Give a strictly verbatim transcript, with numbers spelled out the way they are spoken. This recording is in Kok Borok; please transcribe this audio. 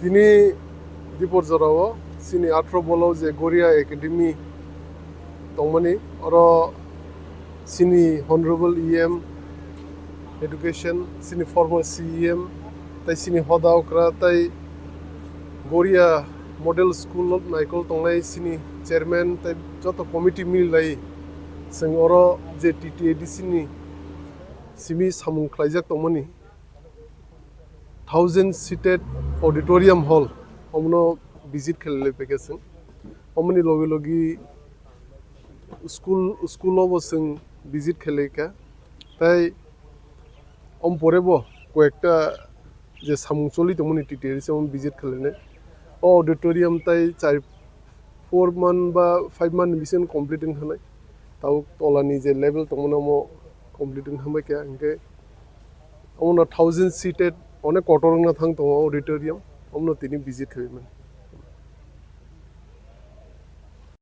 Tini Dipor jorao chini athro bolo je Goria Academy tongmani, oro chini Honorable E M Education, chini former C E M, tai chini hoda okra, tai Goria Model School naikol tongnai chini chairman, tai joto committee milai chwng oro je T T A D C ni simi samung khlaijak tongmani thousand seated auditorium hall, omono visit khlai lai paikha chwng. Omoni logi logi school, school o bo chwng visit khlai kha. Tai om pore bo koyekta je samung choli tongmani T T A D C omo visit khlainai. O auditorium tai char four month ba five month ni bisingo complete wng thanai. Tabuk tolani je level tongmani omo complete wng thanbai kha, hinkhe omono thousand seated onek kotor wngna thang tongo auditorium, omono tini visit khlai mani.